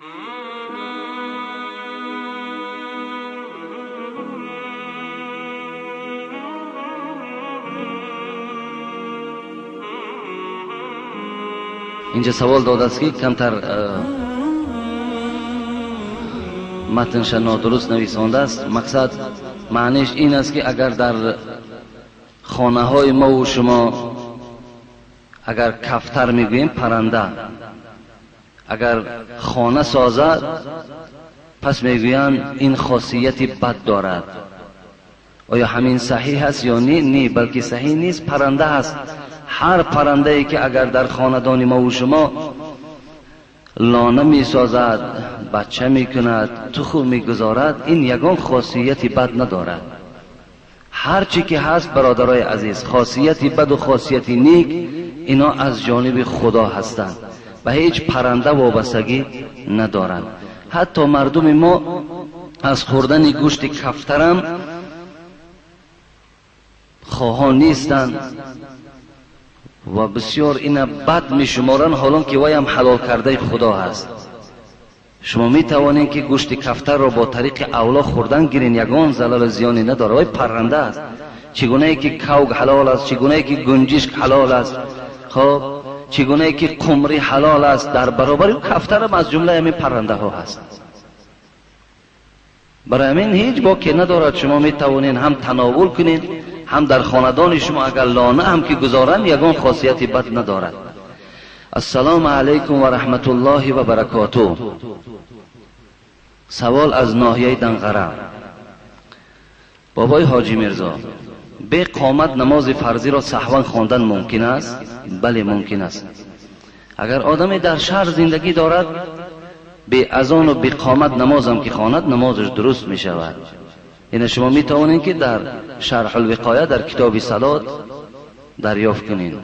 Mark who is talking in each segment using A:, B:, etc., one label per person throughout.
A: Инҷа савол додааст, ки камтар матнша нодуруст нависондааст. Мақсад маъниш ин аст, ки агар дар хонаҳои мову шумо агар кафтар мегӯем, парранда агар хона созад, пас мегӯянд ин хосияти бад дорад. Оё ҳамин саҳиҳ аст ё не? Не, балки саҳиҳ нест. Парранда ҳаст. Ҳар паррандае ки агар дар хонадони мову шумо лона месозад, бача мекунад, тухм мегузорад, ин ягон хосияти бад надорад. Ҳар чӣ ки ҳаст, бародарои азиз, хосияти баду хосияти нек ино аз ҷониби Худо ҳастанд, ба ҳеҷ парранда вобастагӣ надоранд. Ҳатто мардуми мо аз хӯрдани гӯшти кафтарам хоҳон нестанд ва бисёр ина бад мешуморанд, ҳолон ки вайам ҳалол кардаи Худо ҳаст. Шумо метавонед, ки гӯшти кафтарро бо тариқи авло хӯрдан гирен, ягон залалу зиёне надорад. Вай парранда аст. Чӣ гунае ки кавг ҳалол аст, чӣ гунае ки гунҷишк ҳалол аст, хоб, чӣ гунае ки қумрӣ ҳалол аст, дар баробари кафтарам аз ҷумлаи ҳамин паррандаҳо ҳаст. Барои ҳамин ҳеҷ боке надорад. Шумо метавонед ҳам тановул кунед, ҳам дар хонадони шумо агар лона ҳам ки гузоранд, ягон хосияти бад надорад. Ассалому алайкум ва раҳматуллоҳи ва баракотуҳ. Савол аз ноҳияи Данғара. Бобои Ҳоҷӣ Мирзо, бе қомат намози фарзиро саҳван хондан мумкин аст? Бале, мумкин аст. Агар одаме дар шаҳр зиндагӣ дорад, бе азону бе қомат намозам ки хонад, намозаш дуруст мешавад. Ина шумо метавонед, ки дар Шарҳулвиқоя, дар китоби салот дарёфт кунед.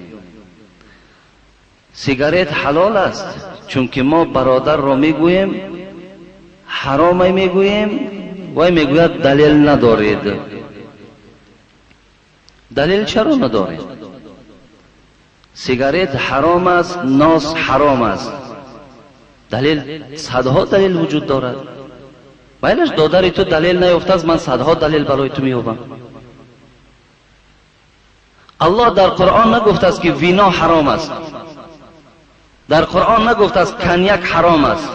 A: Сигарет ҳалол аст? Чунки мо бародарро мегӯем, ҳаромай мегӯем, вай мегӯяд, далел надоред. Далел чаро надоред? Сигарет ҳаром аст, нос ҳаром аст, далел, садҳо далел вуҷуд дорад. Байлаш, додари ту далел наёфтааст, ман садҳо далел барои ту меёбам. Аллоҳ дар Қуръон нагуфтааст, ки вино ҳаром аст. Дар Қуръон нагуфтааст, коньяк ҳаром аст.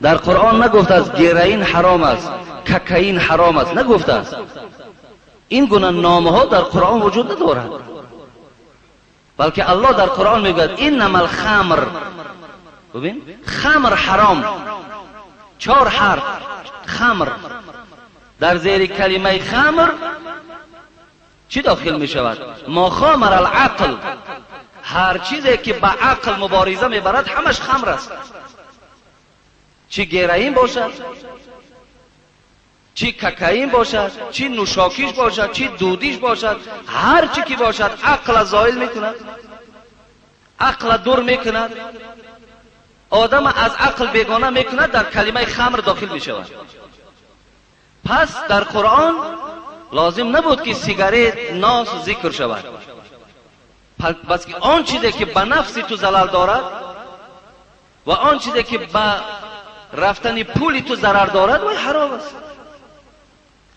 A: Дар Қуръон нагуфтааст, героин ҳаром аст, кокаин ҳаром аст, нагуфтааст. Ин гуна номҳо дар Қуръон вуҷуд надорад, балки Аллоҳ дар Қуръон мегӯяд: иннамал хамр. Бубин, хамр ҳаром, чор ҳарф хамр. Дар зери калимаи хамр чӣ дохил мешавад? Ма хомар алақл. Ҳар чизе ки ба ақл мубориза мебарад, ҳамаш хамр аст. Чӣ героин бошад, чӣ кокаин бошад, чӣ нӯшокиш бошад, чӣ дудиш бошад, ҳар чӣ ки бошад, ақла зоил мекунад, ақла дур мекунад, одам аз ақл бегона мекунад, дар калимаи хамр дохил мешавад. Пас дар Қуръон лозим набуд, ки сигарет, нос зикр шавад. Бас ки он чизе ки ба нафси ту залал дорад ва он чизе ки ба рафтани пули ту зарар дорад, вай ҳаром аст.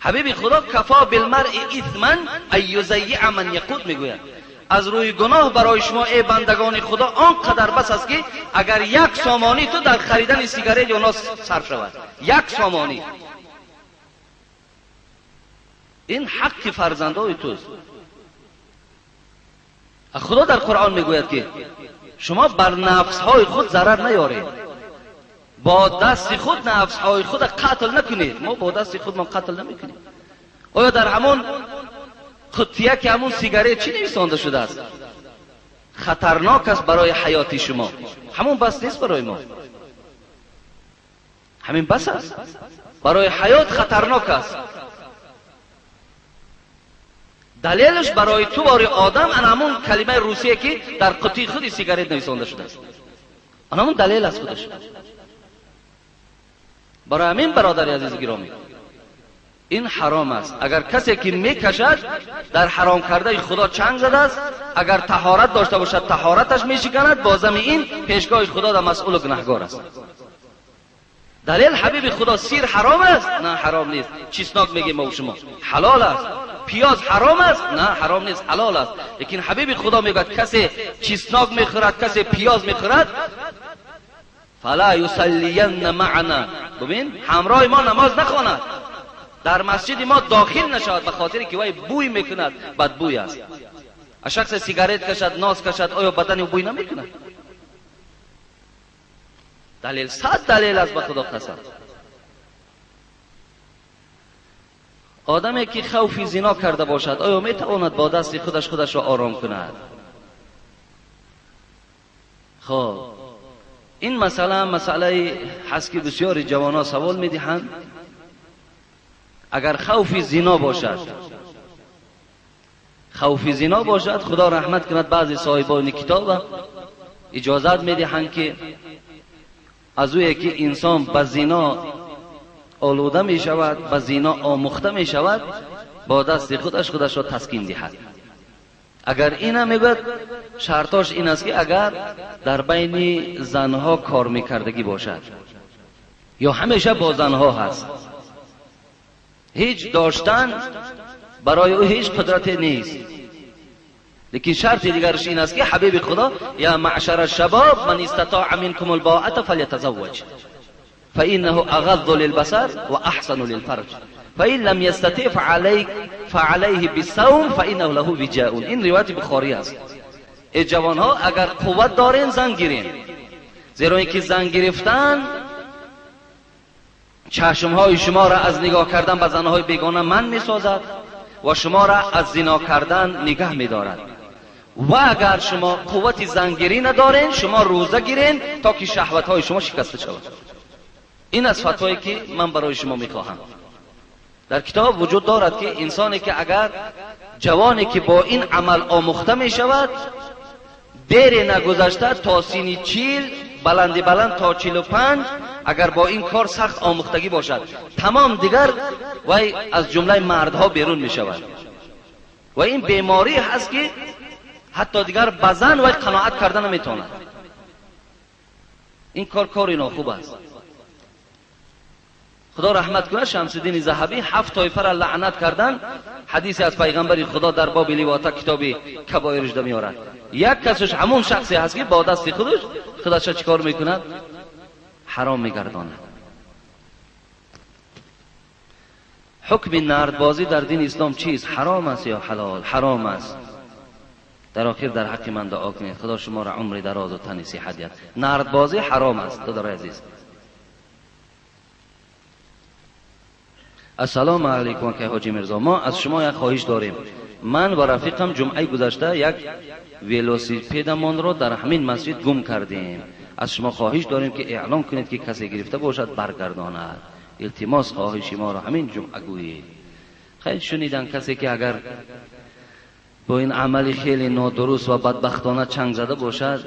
A: Ҳабиби Худо кафо билмаръи исман ан юзаййиа ман яқут мегӯяд. Аз рӯи гуноҳ барои шумо, эй бандагони Худо, он қадар бас аст, ки агар як сомонӣ ту дар харидани сигарет ё нос сарф шавад. Як сомонӣ ин ҳаққи фарзандои туст. Худо дар Қуръон мегӯяд, ки шумо бар нафсҳои худ зарар наёред, бо дасти худ нафсҳои худро қатл накунед. Мо бо дасти худмон қатл намекунем. Оё дар ҳамон қуттия, ки ҳамон сигарет, чӣ нависонда шудааст? Хатарнок аст барои ҳаёти шумо. Ҳамон бас нест барои мо? Ҳамин бас аст. Барои ҳаёт хатарнок аст. Далелаш барои ту бори одам ана ҳамон калимаи русие, ки дар қуттии худи сигарет нависонда шудааст, ана ҳамон далел аст худаш. Барои ҳамин, бародари азизи гиромӣ, ин ҳаром аст. Агар касе ки мекашад, дар ҳаром кардаи Худо чанг задааст. Агар таҳорат дошта бошад, таҳораташ мешиканад. Бо зами ин пешгоҳи Худо дар масъулу гунаҳгор аст. Далел ҳабиби Худо сир ҳаром аст? На, ҳаром нест. Чеснок мегем мо шумо, ҳалол аст. Пиёз ҳаром аст? На, ҳаром нест, ҳалол аст. Лекин ҳабиби Худо мегӯяд касе чеснок мехӯрад, касе пиёз мехӯрад, фала юсаллиянна маъна, бибин, ҳамроҳи мо намоз нахонад, дар масҷиди мо дохил нашавад, ба хотире ки вай бӯй мекунад, бадбӯй аст. А шахсе сигарет кашад, нос кашад, оё бадани ӯ бӯй намекунад? Далел, сад далел аст, ба Худо қасам. Одаме ки хавфи зино карда бошад, оё метавонад бо дасти худаш худашро ором кунад? Хоб, ин масъала масъалаи ҳаст ки бисёри ҷавонҳо савол медиҳанд. Агар хавфи зино бошад, хавфи зино бошад, Худо раҳмат кунад баъзе соҳибони китоба иҷозат медиҳанд ки аз ӯе ки инсон ба зино олуда мешавад, ба зино омӯхта мешавад, бо дасти худаш худашро таскин диҳад. Агар ина мегӯяд, шартош ин аст ки агар дар байни занҳо кор мекардагӣ бошад ё ҳамеша бо занҳо ҳаст, ҳеҷ доштан барои ӯ ҳеҷ қудрате нест. Лекин шарти дигараш ин аст ки ҳабиби Худо я маъшара шабоб ман истатоа минкум албоата фалятазавваҷ фаиннаҳу ағаззу лилбасар ва аҳсану лилфарҷ фаин лам ястатиъ фаалайҳи бисавм фаиннаҳу лаҳу виҷаун. Ин ривояти Бухорӣ аст. Эй ҷавонҳо, агар қувват дорен, зан гирен, зеро ин ки зан гирифтан чашмҳои шуморо аз нигоҳ кардан ба занҳои бегона манъ месозад ва шуморо аз зино кардан нигаҳ медорад. Ва агар шумо қуввати зангирӣ надорен, шумо рӯза гирен то ки шаҳватҳои шумо шикаста шавад. Ин аз фатвое ки ман барои шумо мехоҳам. Дар китоб вуҷуд дорад ки инсоне ки агар ҷавоне ки бо ин амал омӯхта мешавад, дере нагузашта то сини 40, баланди баланд то 45, агар бо ин кор сахт омӯхтагӣ бошад, тамом дигар вай аз ҷумлаи мардҳо берун мешавад. Ва ин беморӣ ҳаст ки ҳатто дигар ба зан вай қаноат карда наметавонад. Ин кор кори нохуб аст. Худо раҳмат кунад Шамсиддини Заҳабӣ 7 тоифаро лаънат кардан, ҳадисе аз пайғамбари Худо дар боби ливота китоби кабоирашда меорад. Як касаш ҳамон шахсе ҳаст ки бо дасти худаш худаша чӣ кор мекунад? Ҳаром мегардонад. Ҳукми нардбозӣ дар дини ислом чист? Ҳаром аст ё ҳалол? Ҳаром аст. Дар охир дар ҳаққи ман дуо кунед, Худо шуморо умри дарозу тани сиҳат диҳад. Нардбозӣ ҳаром аст, додарои азиз. Ассалому алайкум акай ҳоҷи Мирзо, мо аз шумо як хоҳиш дорем. Ман ва рафиқам ҷумъаи гузашта як велосипедамонро дар ҳамин масҷид гум кардем. Аз шумо хоҳиш дорем ки эълон кунед ки касе гирифта бошад баргардонад. Илтимос, хоҳиши моро ҳамин ҷумъа гӯед. Хайр, шунидан касе ки агар бо ин амали хеле нодуруст ва бадбахтона чанг зада бошад,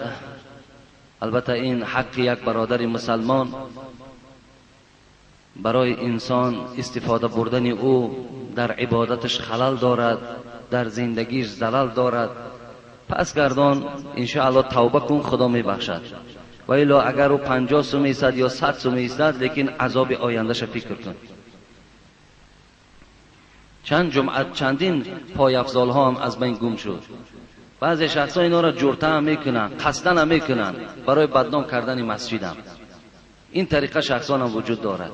A: албатта ин ҳаққи як бародари мусалмон барои инсон истифода бурдани ӯ дар ибодаташ халал дорад, дар зиндагиш залал дорад. Пас гардон, иншоалло тавба кун, Худо мебахшад. Ва илло агар ӯ 50 сум истад ё 100 сум истад, лекин азоби ояндаша фикр кун. Чанд ҷумъа чандин пойафзолҳо ҳам аз байн гум шуд. Баъзе шахсҳо инҳоро ҷурта ҳам мекунанд, қасдан ҳам мекунанд барои бадном кардани масҷидам. Ин тариқа шахсон ҳам вуҷуд дорад.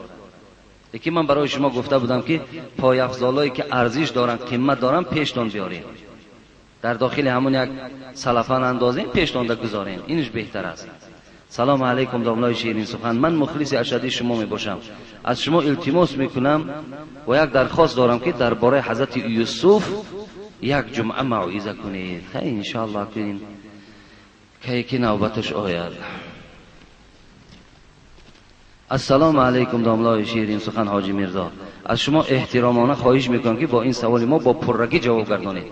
A: Лекин ман барои шумо гуфта будам ки пойафзолҳое ки арзиш доранд, қимат доранд, пештон биёред. Дар дохили ҳамон як салафан андозем, пештонда гузорем. Инш беҳтар аст. Салому алайкум домлаи ширин сухан. Ман мухлиси ашадии шумо мебошам. Аз шумо илтимос мекунам ва як дархост дорам ки дар бораи ҳазрати Юсуф як ҷумъа мавъиза кунед. Хай, иншоаллоҳ кунем кай ки навбаташ ояд. Ассалому алайкум домлаи ширин сухан ҳоҷи Мирзо. Аз шумо эҳтиромона хоҳиш мекунам ки бо ин саволи мо бо пуррагӣ ҷавоб гардонед.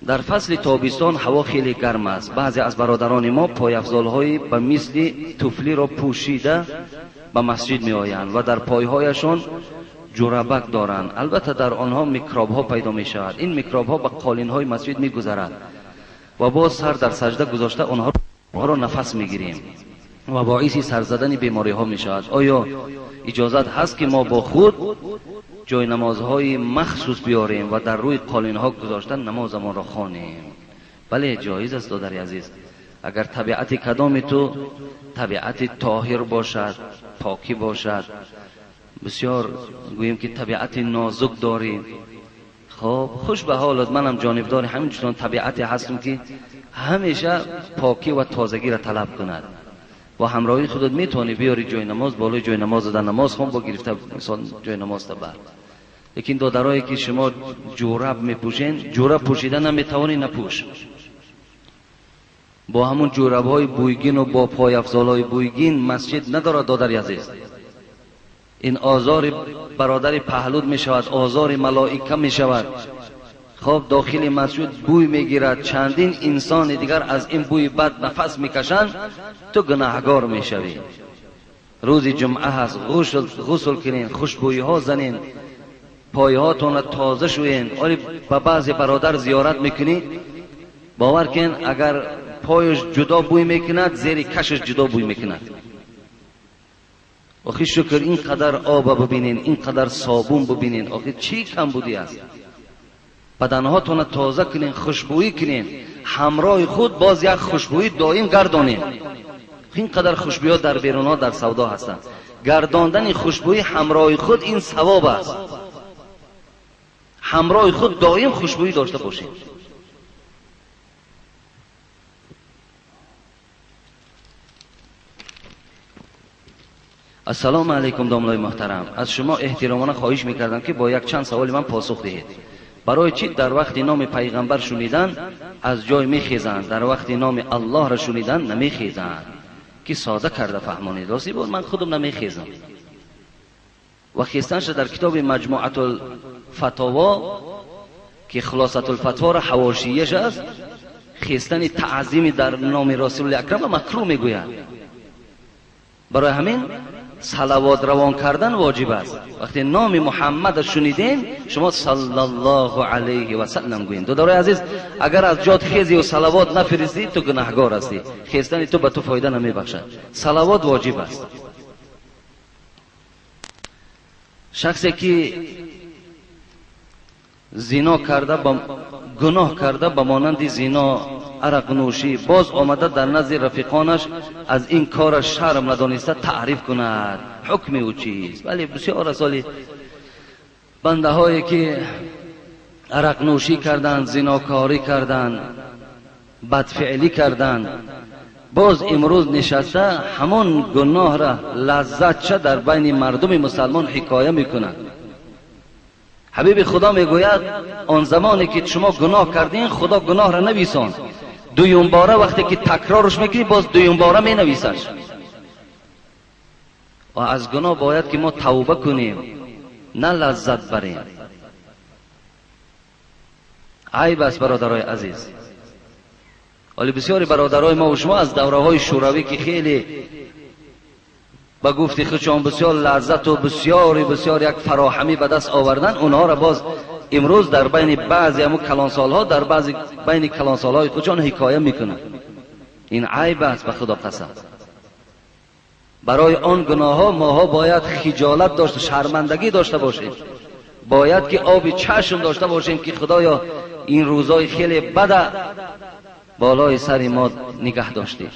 A: Дар фасли тобистон ҳаво хеле гарм аст. Баъзе аз бародарони мо пойафзолҳои ба мисли туфлиро пӯшида ба масҷид меоянд ва дар пойҳояшон ҷурабак доранд. Албатта дар онҳо микробҳо пайдо мешавад. Ин микробҳо ба қолинҳои масҷид мегузарад ва боз сар дар саҷда гузошта онҳоро нафас мегирем. ва боиси сар задани бемориҳо мешавад. Оё иҷозат ҳаст ки мо бо худ ҷои намозҳои махсус биёрем ва дар рӯи қолинҳо гузошта намозамонро хонем? Бале, ҷоиз аст, додари азиз. Агар табиати кадоми ту табиати тоҳир бошад, покӣ бошад, бисёр гӯем ки табиати нозук дорӣ, хоб хуш ба ҳолат. Манам ҷонибдори ҳамин чунон табиате ҳастам ки ҳамеша покӣ ва тозагиро талаб кунад. Бо ҳамроҳии худат метавонӣ биёри ҷои намоз, болои ҷои намоз дар намоз хон, бо гирифта мисол ҷои намоз та бар. Лекин додарое ки шумо ҷӯраб мепӯшен, ҷӯраб пӯшида наметавонӣ, напӯш. Бо ҳамун ҷӯрабҳои бӯйгин ва бо пойафзолҳои бӯйгин масҷид надорад, додари азиз. Ин озори бародари паҳлуд мешавад, озори малоика мешавад. Хоб дохили масҷид бӯй мегирад, чандин инсони дигар аз ин бӯи бад нафас мекашанд, ту гунаҳгор мешавӣ. Рӯзи ҷумъа ҳаст, ғусл кунен, хушбӯйиҳо занен, пойҳоятонро тоза шӯен. Оли ба баъзе бародар зиёрат мекунӣ, бовар кун, агар пояш ҷудо бӯй мекунад, зери кашаш ҷудо бӯй мекунад. Охи шукр, ин қадар оба бибинен, ин қадар собун бибинен, охи чӣ камбудӣ аст? Баданҳотонро тоза кунен, хушбӯӣ кунен, ҳамроҳи худ боз як хушбӯӣ доим гардонен. Ин қадар хушбӯиҳо дар берунҳо дар савдо ҳастанд. Гардондани хушбӯӣ ҳамроҳи худ ин савоб аст. Ҳамроҳи худ доим хушбӯӣ дошта бошед. Ассалому алайкум, домлои муҳтарам. Аз шумо эҳтиромона хоҳиш мекардам ки бо якчанд саволи ман посух диҳед. Барои чӣ дар вақти номи пайғамбар шунидан аз ҷой мехезанд, дар вақти номи Аллоҳро шунидан намехезанд? Ки сода карда фаҳмонед. Рости буд, ман худам намехезам. Ва хестанша дар китоби Маҷмуатул Фатово ки Хулосатул Фатворо ҳавошияш аст, хестани таъзими дар номи Расули Акрам макрӯҳ мегӯяд. Барои ҳамин салавот равон кардан воҷиб аст. Вақте номи Муҳаммадро шунидем, шумо саллаллоҳу алайҳи васаллам гӯед. Додарои азиз, агар аз ҷод хези ва салавот нафиристӣ, ту гунаҳгор ҳастӣ. Хестани ту ба ту фоида намебахшад. Салавот воҷиб аст. Шахсе ки зино карда, гуноҳ карда, ба монанди зино, арақнӯшӣ, боз омада дар назди рафиқонаш аз ин кораш шарм надониста таъриф кунад, ҳукми ӯ чист? Бале, бисёр асоли бандаҳое ки арақнӯшӣ карданд, зинокорӣ карданд, бадфеълӣ карданд, боз имрӯз нишаста ҳамон гуноҳра лаззатча дар байни мардуми мусалмон ҳикоя мекунад. Ҳабиби Худо мегӯяд, он замоне ки шумо гуноҳ кардин, Худо гуноҳро нависонд. Дуюмбора вақте ки такрорш мекунӣ, боз дуюмбора менависаш. Ва аз гуноҳ бояд ки мо тавба кунем, на лаззат барем. Айб аст, бародарои азиз. Вале бисёри бародарои мо ва шумо аз давраҳои шӯравӣ ки хеле ба гуфти худшон бисёр лаззату бисёри бисёр як фароҳамӣ ба даст овардан, онҳоро боз имрӯз дар байни баъзе ҳамун калонсолҳо, дар баъзе байни калонсолҳои худшон ҳикоя мекунанд. Ин айб аст, ба Худо қасам. Барои он гуноҳҳо моҳо бояд хиҷолат дошта, шармандагӣ дошта бошем. Бояд ки оби чашм дошта бошем ки Худоё ин рӯзҳои хеле бада болои сари мо нигаҳ доштӣ.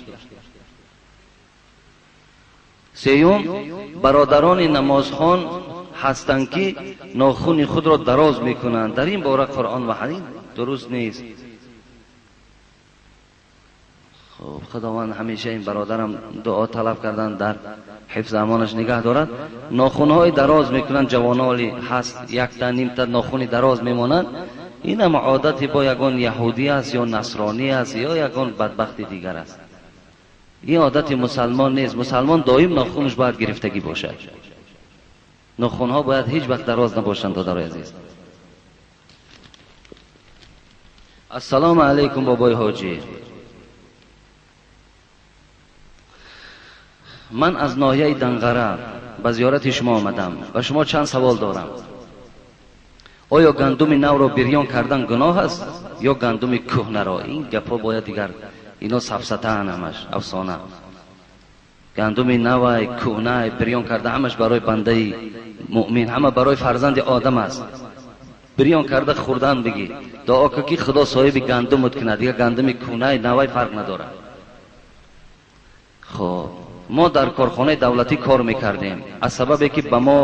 A: Сеюм, бародарони намозхон ҳастанд ки нохуни худро дароз мекунанд. Дар ин бора Қуръон ва ҳадис дуруст нест. Хуб, Худованд ҳамеша ин бародарам дуо талаб кардан дар ҳифз амонаш нигаҳ дорад. Нохунҳои дароз мекунанд, ҷавоноли ҳаст, якта нимта нохуни дароз мемонанд. Инам одати бо ягон яҳудӣ аст ё насронӣ аст ё ягон бадбахти дигар аст. Ин одати мусалмон нест. Мусалмон доим нохунаш бояд гирифтагӣ бошад. Нохунҳо бояд ҳеҷ вақт дароз набошанд, додарои азиз. Ассалому алайкум, бобои ҳоҷӣ. Ман аз ноҳияи Данғара ба зиёрати шумо омадам. Ба шумо чанд савол дорам. Оё гандуми навро бирён кардан гуноҳ аст ё гандуми кӯҳнаро? Ин гапҳо бояд дигар, ино сафсатаан, ҳамаш афсона. Гандуми навай, кӯҳнай, бирён карда ҳамаш барои бандаи муъмин, ҳама барои фарзанди одам аст. Бирён карда хӯрдан бигӣ. Дуо кун ки Худо соҳиби гандумут кунад. Дигар гандуми кӯҳнай, навай фарқ надорад. Хоб, мо дар корхонаи давлатӣ кор мекардем. Аз сабабе ки ба мо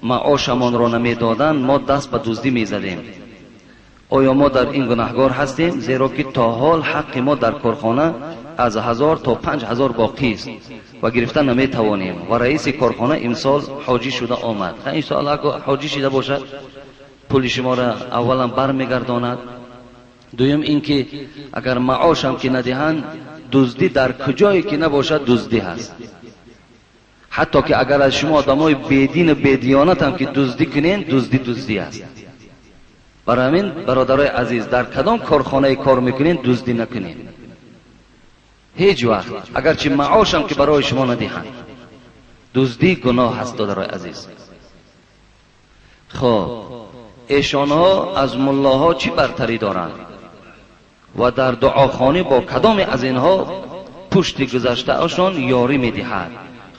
A: маошамонро намедоданд, мо даст ба дуздӣ мезадем. Оё мо дар ин гунаҳгор ҳастем? Зеро ки то ҳол ҳаққи мо дар корхона аз 1000 то 5000 боқист ва гирифта наметавонем. Ва раиси корхона имсол ҳоҷӣ шуда омад. Иншоаллоҳ агар ҳоҷӣ шида бошад, пули шуморо аввалан бармегардонад. Дуюм ин ки агар маошам ки надиҳанд, дуздӣ дар куҷое ки набошад дуздӣ ҳаст. Ҳатто ки агар аз шумо одамои бедину бедиёнатам ки дуздӣ кунен, дуздӣ дуздӣ аст. Барои ҳамин бародарои азиз, дар кадом корхонае кор мекунен, дуздӣ накунен ҳеҷ вақт, агарчи маошам ки барои шумо надиҳанд. Дуздӣ гуноҳ аст, додарои азиз. Хоб, эшонҳо аз муллоҳо чӣ бартарӣ доранд ва дар дуохонӣ бо кадоме аз инҳо пушти гузаштаашон ёрӣ медиҳад?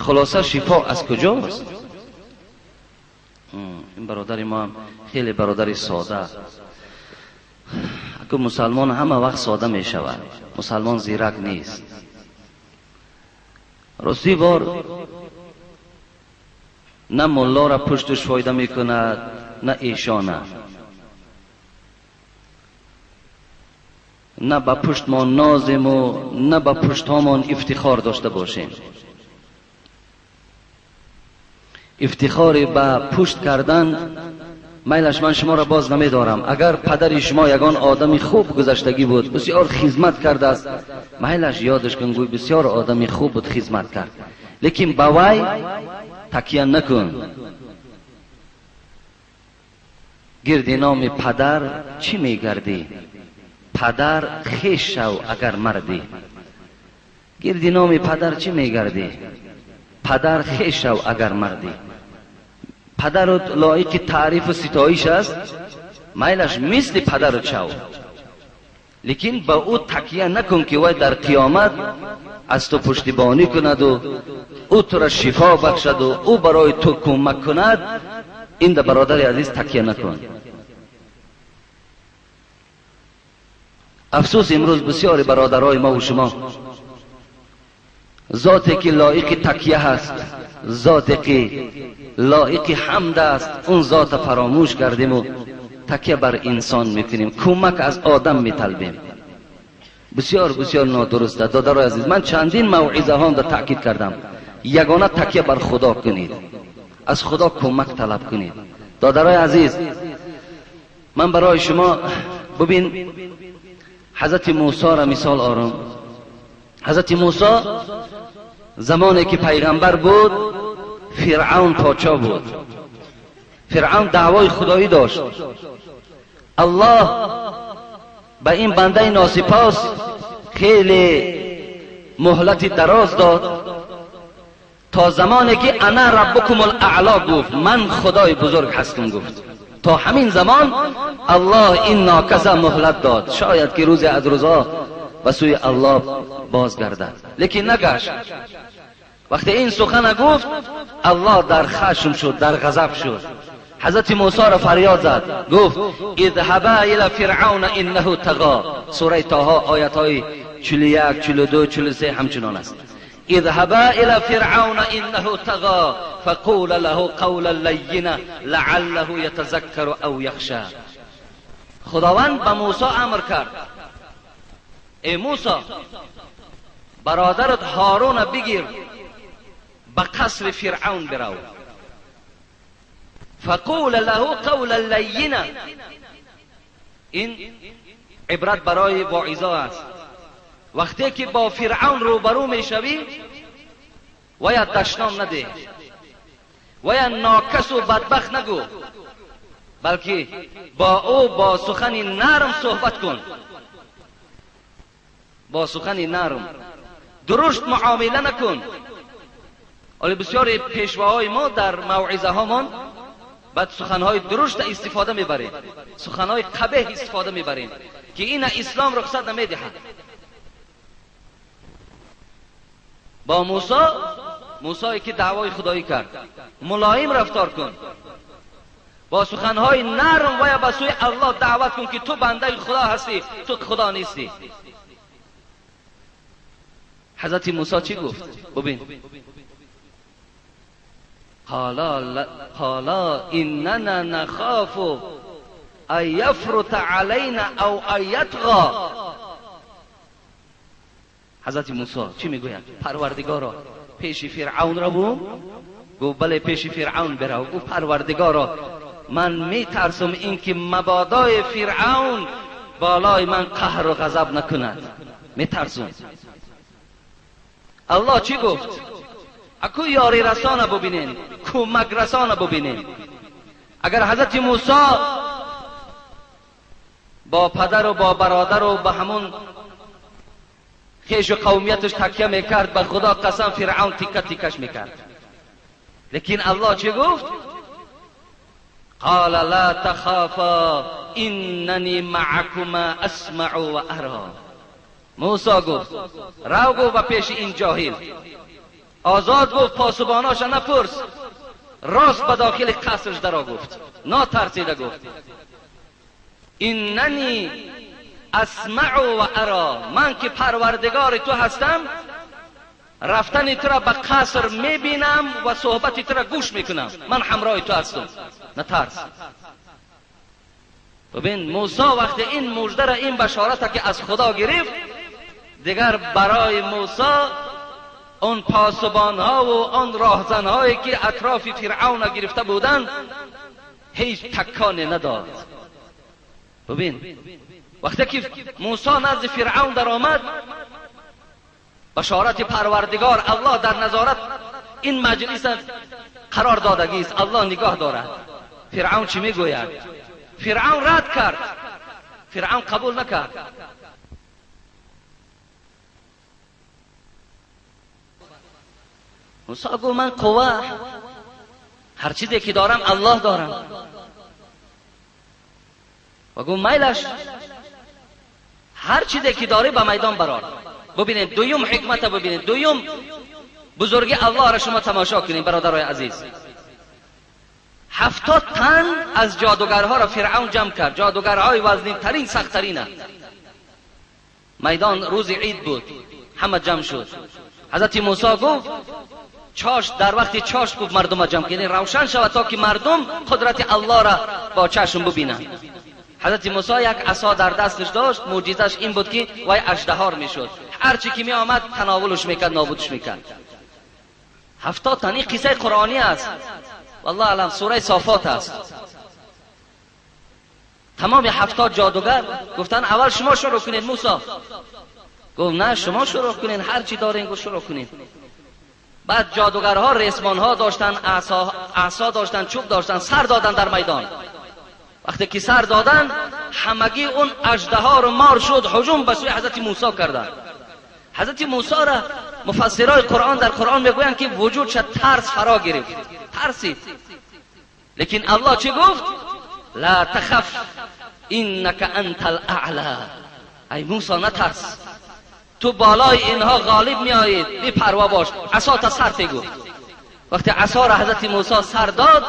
A: Хулоса, шифо аз куҷост? Ин бародари мо ҳам хеле бародари сода. Аку мусалмон ҳама вақт сода мешавад, мусалмон зирак нест. Ростӣ бор на муллора пушташ фоида мекунад, на эшона, на ба пуштмон нозиму на ба пуштҳомон ифтихор дошта бошем. Ифтихори ба пушт кардан майлаш ман шуморо боз намедорам. Агар падари шумо ягон одами хуб гузаштагӣ буд, бисёр хизмат кардааст, майлаш ёдаш кун, гӯй бисёр одами хуб буд, хизмат кард. Лекин ба вай такя накун. Гирди номи падар чӣ мегардӣ? Падар хеш шав агар мардӣ. Гирди номи падар чӣ мегардӣ? Падар хеш шав агар мардӣ. Падарут лоиқи таърифу ситоиш аст, майлаш мисли падарут шав, лекин ба ӯ такя накун ки вай дар қиёмат аз ту пуштибонӣ кунаду ӯ тура шифо бахшаду ӯ барои ту кӯмак кунад. Ин да бародари азиз такя накун. Афсӯс, имрӯз бисёри бародарои мову шумо зоте ки лоиқи такя ҳаст, зоте ки лоиқи ҳамд аст, он зота фаромӯш кардему такя бар инсон мекунем, кӯмак аз одам металбем. Бисёр бисёр нодуруст аст, додарои азиз. Ман чандин мавъизаҳонда таъкид кардам, ягона такя бар Худо кунед, аз Худо кӯмак талаб кунед. Додарои азиз, ман барои шумо бубин ҳазрати Мусоро мисол орам. Ҳазрати Мусо замоне ки пайғамбар буд, Фиръавн подшоҳ буд. Фиръавн даъвои худоӣ дошт. Аллоҳ ба ин бандаи носипос хеле муҳлати дароз дод то замоне ки ана раббукум аъло гуфт, ман худои бузург ҳастам гуфт. То ҳамин замон Аллоҳ ин нокаса муҳлат дод, шояд ки рӯзе аз рӯзҳо ба сӯи Аллоҳ бозгардад, лекин нагашт. Вақте ин сухана гуфт, Аллоҳ дар хашм шуд, дар ғазаб шуд. Ҳазрати Мусоро фарёд зад, гуфт: идҳаба ила фиръавна иннаҳу тағо. Сураи Тоҳо оятҳои 41, 42, 43 ҳамчунон аст. اذهبا الى فرعون انه طغى فقولا له قولا لینا لعله يتذكر او يخشى. خداوند به موسی امر کرد: ای موسی، برادرت هارون بگیر، به قصر فرعون برو. فقول له قولا لینا. این عبرت برای واعظا است. وقتی که با فرعون روبرو میشوی، ویا دشنام نده، ویا ناکس و بدبخت نگو، بلکه با او با سخن نرم صحبت کن، با سخن نرم، درشت معامله نکن. ولی بسیاری پیشواهای ما در موعظه هامان بعد سخنهای درشت استفاده میبریم، سخنهای قبیح استفاده میبریم که این اسلام رخصت نمیدهد. با موسی موسی که دعوای خدایی کرد، ملایم رفتار کن، با سخنهای نرم و یا به سوی الله دعوت کن که تو بنده خدا هستی، تو خدا نیستی. حضرت موسی چی گفت؟ ببین، قالا اننا نخاف ان یفرط علینا او ان یطغی. حضرت موسی چی میگوید؟ پروردگارا پیش فرعون را بو؟ گفت بله پیش فرعون برو. گفت پروردگارا من میترسم اینکه مبادای فرعون بالای من قهر و غضب نکند، میترسم. الله چی گفت؟ اکو یاری رسانه ببینین، کمک رسانه ببینین. اگر حضرت موسی با پدر و با برادر و با همون خیش و قومیتش تکیه میکرد، به خدا قسم فرعون تیکه تیکش میکرد. لیکن الله چی گفت؟ قال لا تخافا اننی معکما اسمع و ارا. موسی گفت رو گفت به پیش این جاهل، آزاد گفت پاسباناش نپرس، راست به داخل قصرش درا گفت، ناترسیده گفت اننی اسمع و ارا، من که پروردگار تو هستم رفتن تو را به قصر میبینم و صحبت تو را گوش میکنم، من همراه تو هستم، نترس. ببین موسی وقتی این مژده را، این بشارت که از خدا گرفت، دیگر برای موسی آن پاسبان ها و آن راهزن هایی که اطراف فرعون گرفته بودند هیچ تکانی نداد. ببین وقتی که موسی نزد فرعون در آمد، بشارت پروردگار الله در نظارت این مجلس قرار دادگی است، الله نگاه دارد. فرعون چی میگوید؟ فرعون رد کرد، فرعون قبول نکرد. موسی گفت من قوه، هر چیزی که دارم الله دارم. و گفت میلش هر چیزی که داری به میدان برار. ببینید دویم حکمت، ببینید دویم بزرگی الله را شما تماشا کنید برادرای عزیز. 70 تن از جادوگرها را فرعون جمع کرد، جادوگرهای وزنی ترین سخت ترین. میدان روز عید بود، همه جمع شد. حضرت موسی گفت چاش، در وقت چاش گفت مردم جمع کنید، روشن شود تا که مردم قدرت الله را با چشم ببینند. حضرت موسی یک عصا در دستش داشت، معجزش این بود که وای اژدهار میشد، هر چی که می آمد تناولش میکرد، نابودش میکرد. 70 تن. این قصه قرآنی است، والله اعلم، سوره صافات است. تمام 70 جادوگر گفتن اول شما شروع کنید. موسی گفت نه شما شروع کنید، هر چی دارین گفت شروع کنید. بعد جادوگرها ریسمان ها داشتن، عصا داشتن، چوب داشتن، سر دادن در میدان. وقتی که سر دادن همگی اون اژدها رو مار شد، هجوم به سوی حضرت موسی کردن. حضرت موسی را مفسرای قرآن در قرآن میگویند که وجودش ترس فرا گرفت، ترسید. لیکن الله چی گفت؟ لا تخف انک انت الاعلی. ای موسی نترس، تو بالای اینها غالب میآیید، بی پروا باش، عصا تا سر گفت. وقتی عصا را حضرت موسی سر داد،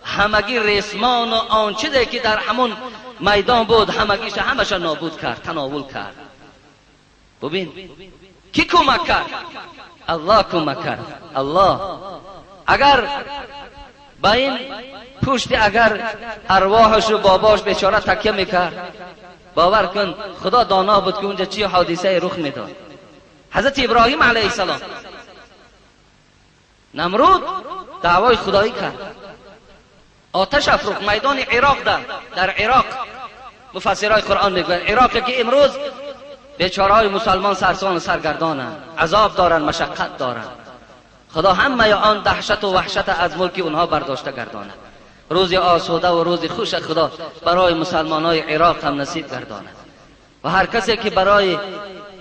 A: همگی ریسمان و آن چیزی که در همون میدان بود همگیش همش نابود کرد، تناول کرد. ببین کی کمک کرد؟ الله کمک کرد. الله اگر با این پشت اگر ارواحش و باباش بیچاره تکیه میکرد، باور کن خدا دانا بود که اونجا چی حادثه رخ میداد. حضرت ابراهیم علیه السلام نمرود دعوای خدایی کرد، آتش افروخت میدان عراق. در عراق مفسرای قرآن میگویند عراق که امروز بیچاره‌های مسلمان سرسان و سرگردانند، عذاب دارند، مشقت دارند. خدا همه آن دهشت و وحشت از ملک اونها برداشته گرداند. روز آسوده و روز خوش خدا برای مسلمانای عراق هم نصیب گرداند. و هر کسی که برای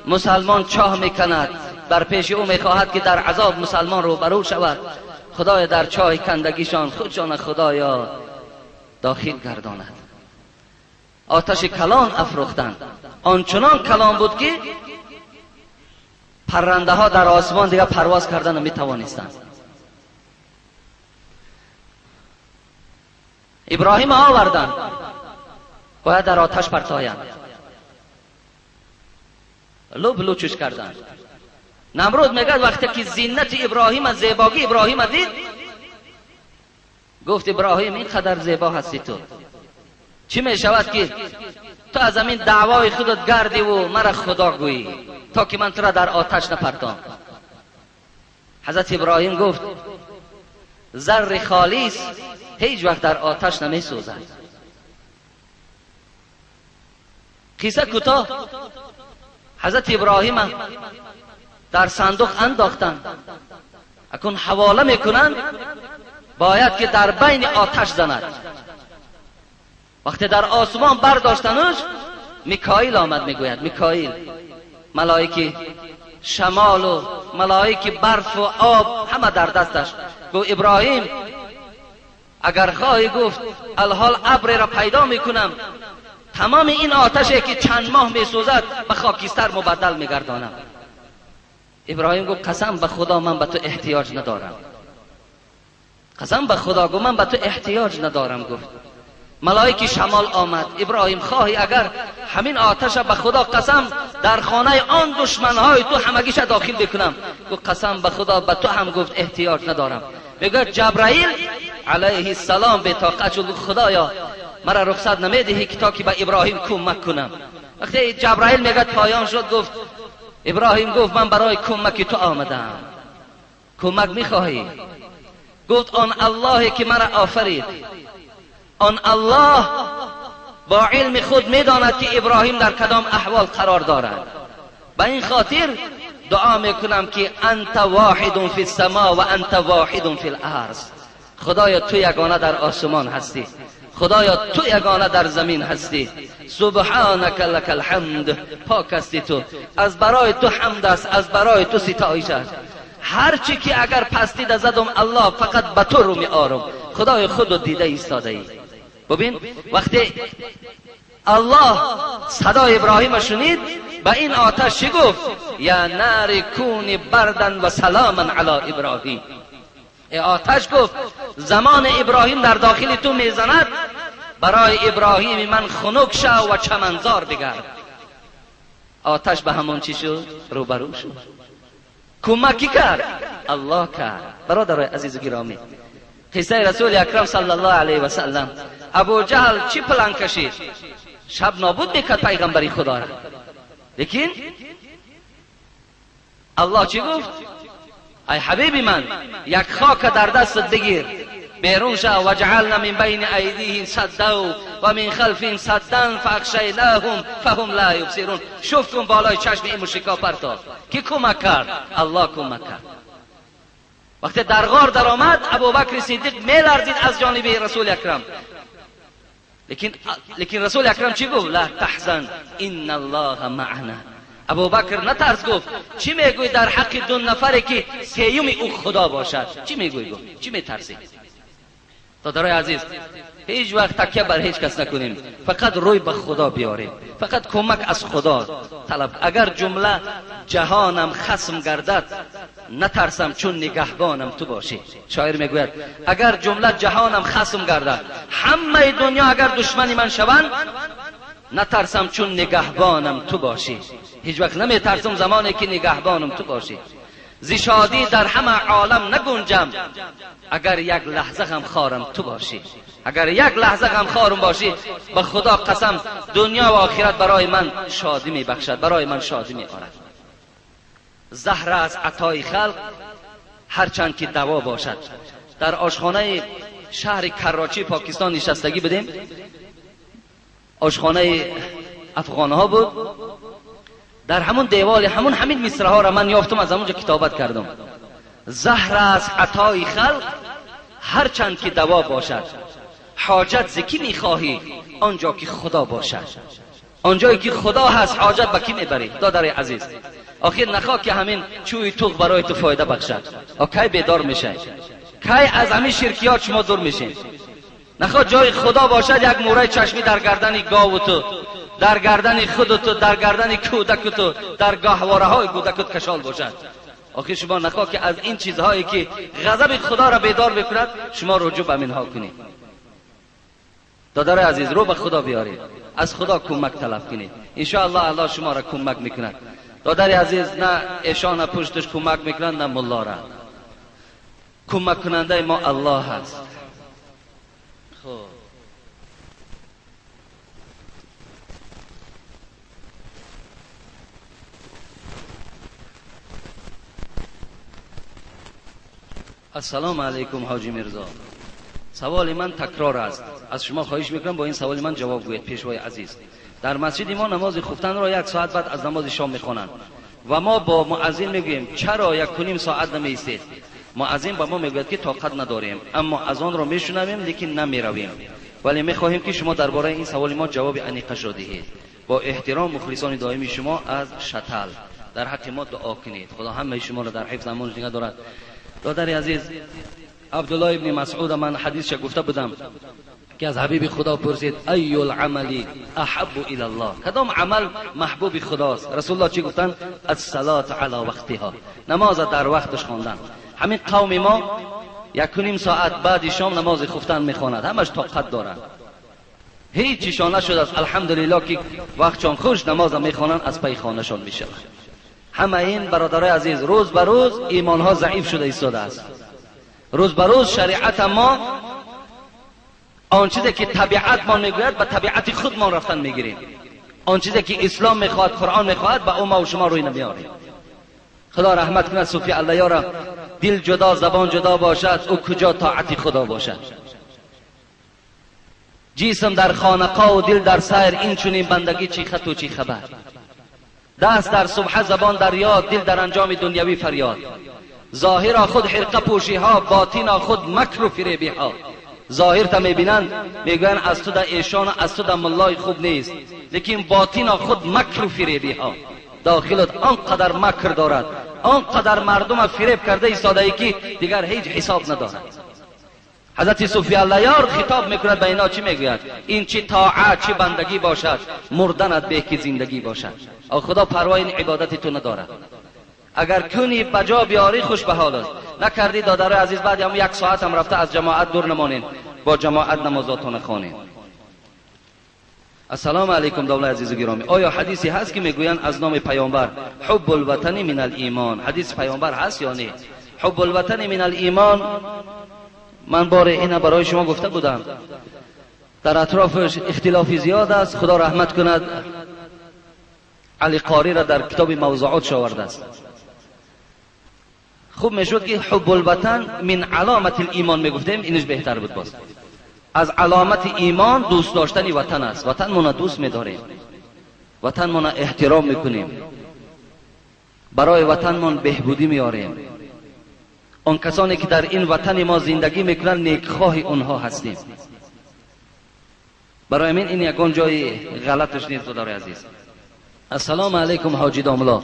A: مسلمان چاه میکند، بر پیش او میخواهد که در عذاب مسلمان روبرو شود، خدای در چاه کندگیشان خودشان خدایا داخل گرداند. آتش کلان افروختند، آنچنان کلان بود که پرنده ها در آسمان دیگه پرواز کردن نمیتوانستند. ابراهیم آوردن، باید در آتش پرتایند، لب لوچش کردن. نمرود میگه وقتی که زینت ابراهیم، زیباگی ابراهیم دید، گفت ابراهیم اینقدر زیبا هستی تو، چی میشود که تو از همین دعوای خودت گردی و مرا خدا گویی تا که من تو را در آتش نپرتام. حضرت ابراهیم گفت زر خالص هیچ وقت در آتش نمی سوزد. قصه کوتاه، حضرت ابراهیم در صندوق انداختند، اکنون حواله میکنند، باید که در بین آتش زند. وقتی در آسمان برداشتنش، میکائیل آمد، میگوید میکائیل، ملائکه شمال و ملائکه برف و آب همه در دستش. گفت ابراهیم اگر خواهی، گفت الحال ابر را پیدا میکنم، تمام این آتشی که چند ماه میسوزد به خاکستر مبدل میگردانم. ابراهیم گفت قسم به خدا من به تو احتیاج ندارم، قسم به خدا گفت من به تو احتیاج ندارم. گفت ملائک شمال آمد، ابراهیم خواهی اگر همین آتش به خدا قسم در خانه آن دشمنهای تو همگیش داخل بکنم. گفت قسم به خدا به تو هم گفت احتیاج ندارم. میگه جبرائیل علیه السلام به طاقت شد، خدایا مرا رخصت نمیدهی که تا که به ابراهیم کمک کنم. وقتی جبرائیل میگه پایان شد، گفت ابراهیم گفت من برای کمک تو آمدم، کمک میخواهی؟ گفت آن الله که مرا آفرید، آن الله با علم خود میداند که ابراهیم در کدام احوال قرار دارد، به این خاطر دعا میکنم که انت واحد فی السما و انت واحد فی الارض. خدایا تو یگانه در آسمان هستی، خدایا تو یگانه در زمین هستی، سبحانک لک الحمد، پاک هستی تو، از برای تو حمد است، از برای تو ستایش است. هرچی که اگر پستی زدم الله فقط به تو رو می آرم، خدای خود دیده ایستاده ای. ببین وقتی الله صدای ابراهیم شنید، به این آتش چی گفت؟ یا نار کونی بردن و سلاما علی ابراهیم. ای آتش گفت زمان ابراهیم در داخل تو میزند، برای ابراهیم من خنک شو و چمنزار بگرد. آتش به همون چی شد؟ روبرو شد. کمکی کرد؟ الله کرد. برادرای عزیز و گرامی، قصه رسول اکرم صلی الله علیه و سلم، ابو جهل چی پلان کشید؟ شب نابود میکرد پیغمبری خدا را، لیکن الله چی گفت؟ ای حبیبی من یک خاک در دستت بگیر، بیرون شو، و جعلنا من بین ایدیهم سدا و من خلفهم سدا فاغشیناهم فهم لا یبصرون. شفت کن بالای چشم این مشرکا پرتاب. کی کمک کرد؟ الله کمک کرد. وقتی در غار در آمد، ابوبکر صدیق میلرزید از جانب رسول اکرم، لیکن رسول اکرم چی گفت؟ لا تحزن ان الله معنا. ابوبکر نترس، گفت چی میگوی در حق دو نفری که سیوم او خدا باشد؟ چی میگوی؟ گفت چی میترسی؟ دادرای عزیز، هیچ وقت تکیه بر هیچ کس نکنیم، فقط روی به خدا بیاریم، فقط کمک از خدا طلب. اگر جمله جهانم خصم گردد نترسم چون نگهبانم تو باشی. شاعر میگوید اگر جمله جهانم خصم گردد، همه دنیا اگر دشمنی من شوند، نترسم چون نگهبانم تو باشی. هیچ وقت نمیترسم زمانی که نگهبانم تو باشی. ز شادی در همه عالم نگنجم اگر یک لحظه غم خارم تو باشی. اگر یک لحظه غم خارم باشی، به خدا قسم دنیا و آخرت برای من شادی میبخشد، برای من شادی میآورد. زهر از عطای خلق هرچند که دوا باشد. در آشخانه شهر کراچی پاکستان نشستگی بودیم، آشخانه افغانها بود. در همون دیوال همون همین مصرع ها را من یافتم، از همونجا کتابت کردم. زهر از عطای خلق هرچند که دوا باشد، حاجت ز کی میخواهی آنجا که خدا باشد. آنجایی که خدا هست حاجت به کی میبری؟ دادر عزیز، آخر نخواه که همین چوی توغ برای تو فایده بخشد. کی بیدار میشه؟ کی از همین شرکیات شما دور میشین؟ نخواه جای خدا باشد یک مورای چشمی در گردن گاو تو، در گردن خود تو، در گردن کودک تو، در گاهواره های کودکت کشال باشد. آخر شما نخواه که از این چیزهایی که غضب خدا را بیدار بکند شما رجوع به منها کنید. دادر عزیز رو به خدا بیارید، از خدا کمک طلب کنید، انشاءالله الله شما را کمک میکند. دادر عزیز نه ایشان پشتش کمک میکنند نه ملا را. کمک کننده ما الله هست. خب السلام علیکم حاجی میرزا، سوال من تکرار است، از شما خواهش میکنم با این سوال من جواب گویید. پیشوای عزیز، در مسجد ما نماز خفتن را 1 ساعت بعد از نماز شام میخوانند و ما با مؤذن میگوییم چرا 1.5 ساعت نمیایستید؟ مؤذن با ما میگوید که طاقت نداریم، اما از آن را میشنویم لیکن نمیرویم، ولی میخواهیم که شما درباره این سوال ما جواب انیقش را دهید. با احترام مخلصان دائمی شما از شتل، در حق ما دعا کنید. خدا همه شما را در حفظ امانش نگه دارد. دادر عزیز، عبدالله ابن مسعود من حدیثش گفته بودم که از حبیب خدا پرسید ای العمل احب الی الله، کدام عمل محبوب خداست؟ رسول الله چی گفتن؟ الصلاة علی وقتها، نماز در وقتش خواندن. همین قوم ما 1.5 ساعت بعد شام نماز خفتن میخواند، همش طاقت دارند، هیچ چیشان نشده است. الحمدلله که وقتشان خوش نماز میخوانند، از پی خانهشان میشوند. همه این برادرای عزیز روز به روز ایمانها ضعیف شده ایستاده است. روز به روز شریعت ما آن چیزی که طبیعت ما میگوید به طبیعت خودمان رفتن میگیریم، آن چیزی که اسلام میخواهد قرآن میخواهد به او ما و شما روی نمیاریم. خدا رحمت کند صوفی الله یارا، دل جدا زبان جدا باشد او کجا طاعت خدا باشد. جسم در خانقاه و دل در سیر، این چنین بندگی چی خط و چی خبر. دست در صبح زبان در یاد، دل در انجام دنیوی فریاد. ظاهرا خود حرقه پوشی ها، باطنا خود مکر و فریبی ها. ظاهر تا میبینند میگویند از تو در ایشان از تو در ملای خوب نیست، لیکن باطنا خود مکر و فریبی ها. داخلت آنقدر مکر دارد، آنقدر مردم فریب کرده ایستاده ای که دیگر هیچ حساب ندارد. حضرت صوفی الله یار خطاب میکند به اینا، چی میگوید؟ این چی طاعت چی بندگی باشد، مردنت به که زندگی باشد. خدا پروای این عبادت تو ندارد. اگر کنی بجا بیاری خوش به حال است، نکردی دادر عزیز بعد هم 1 ساعت هم رفته از جماعت دور نمانین، با جماعت نمازاتون خوانین. السلام علیکم دولت عزیز و گرامی، آیا حدیثی هست که میگویند از نام پیامبر حب الوطن من الایمان؟ حدیث پیامبر هست یا نه؟ حب الوطن من الایمان من بار اینه برای شما گفته بودم، در اطرافش اختلافی زیاد است. خدا رحمت کند علی قاری را در کتاب موضوعات آورده است. خوب میشد که حب الوطن من علامت الایمان میگفتیم، اینش بهتر بود. باز از علامت ایمان دوست داشتن وطن است. وطن مون دوست میداریم، وطن مون احترام میکنیم، برای وطنمون بهبودی میاریم. آن کسانی که در این وطن ما زندگی میکنن نیکخواه اونها هستیم. برای من این یکان جای غلطش نیست داره عزیز. السلام علیکم حاجی داملا،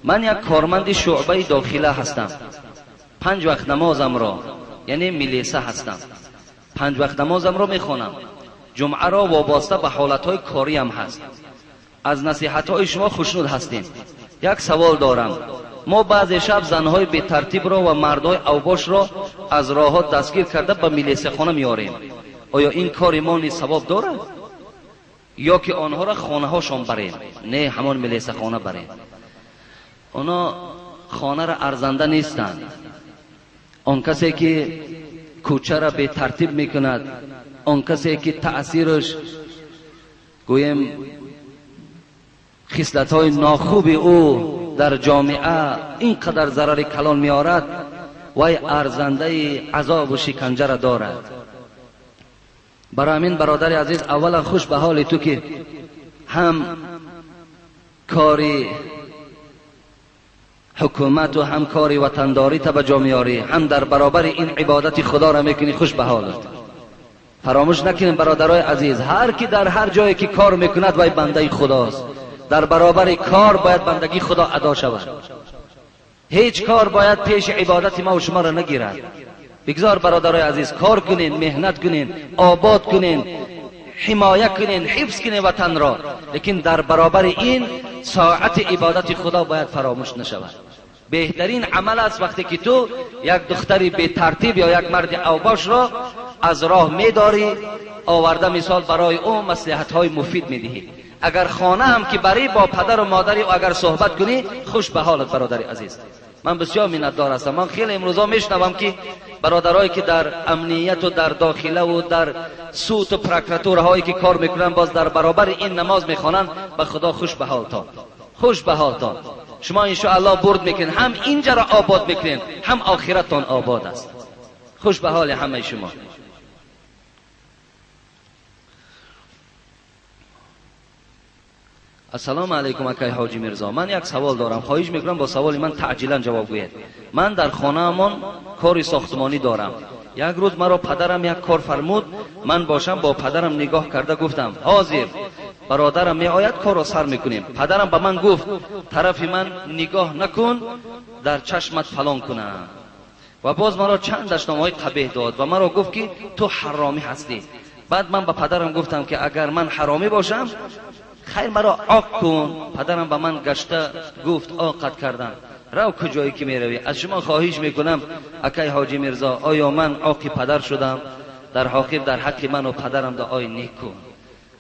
A: من یک کارمند شعبه داخله هستم. 5 وقت نمازم را، یعنی میلیسه هستم، 5 وقت نمازم را میخوانم. جمعه را وابسته به حالتهای کاریم هست. از نصیحتهای شما خوشنود هستیم. یک سوال دارم، ما بعض شب زنهای به ترتیب را و مردهای اوباش را از راه دستگیر کرده به میلیسه خانه میاریم. آیا این کار ما نیز ثواب دارد یا که آنها را خانه هاشان بریم؟ نه، همان میلیسه خانه بریم. اونا خانه را ارزنده نیستند. آن کسی که کوچه را به ترتیب میکند، آن کسی که تأثیرش گویم خصلت های ناخوب او در جامعه اینقدر ضرر کلان میارد، وی ارزنده عذاب و شکنجه را دارد. برای همین برادر عزیز، اولا خوش به حال تو که هم کاری حکومت و هم کاری وطنداری تا به جا میاری، هم در برابر این عبادت خدا را میکنی، خوش به حالت. فراموش نکنیم برادرای عزیز، هر کی در هر جایی که کار میکند وی بنده خداست. در برابر کار باید بندگی خدا ادا شود. هیچ کار باید پیش عبادت ما و شما را نگیرد. بگذار برادرای عزیز کار کنین، مهنت کنین، آباد کنین، حمایه کنین، حفظ کنین وطن را، لیکن در برابر این ساعت عبادت خدا باید فراموش نشود. بهترین عمل است وقتی که تو یک دختری به ترتیب یا یک مرد اوباش را از راه میداری، آورده مثال برای او مصلحت های مفید میدهی. اگر خانه هم که بری با پدر و مادری و اگر صحبت کنی، خوش به حالت برادر عزیز. من بسیار منتدار هستم. من خیلی امروزا میشنوم که برادرایی که در امنیت و در داخله و در سوت و پرکراتورهایی که کار میکنن باز در برابر این نماز میخوانند، به خدا خوش به حالتان، خوش به حالتان. شما انشاءالله برد میکنین، هم اینجا را آباد میکنین، هم آخرتان آباد است. خوش به حال همه شما. السلام علیکم اکای حاجی میرزا، من یک سوال دارم، خواهش میکنم با سوال من تعجیلا جواب گوید. من در خانه‌مان کاری ساختمانی دارم. یک روز مرا پدرم یک کار فرمود، من باشم با پدرم نگاه کرده گفتم حاضر، برادرم می آید کار را سر میکنیم. پدرم به من گفت طرف من نگاه نکن، در چشمت فلان کنم. و باز مرا چند دشنامه‌های قبیح داد و مرا گفت که تو حرامی هستی. بعد من به پدرم گفتم که اگر من حرامی باشم خیر مرا عاق کن. پدرم به من گشته گفت عاقت کردم، رو کجایی که میروی. از شما خواهش میکنم اکای حاجی میرزا، آیا من عاقی پدر شدم؟ در حاکم در حق من و پدرم دعای نیک کن.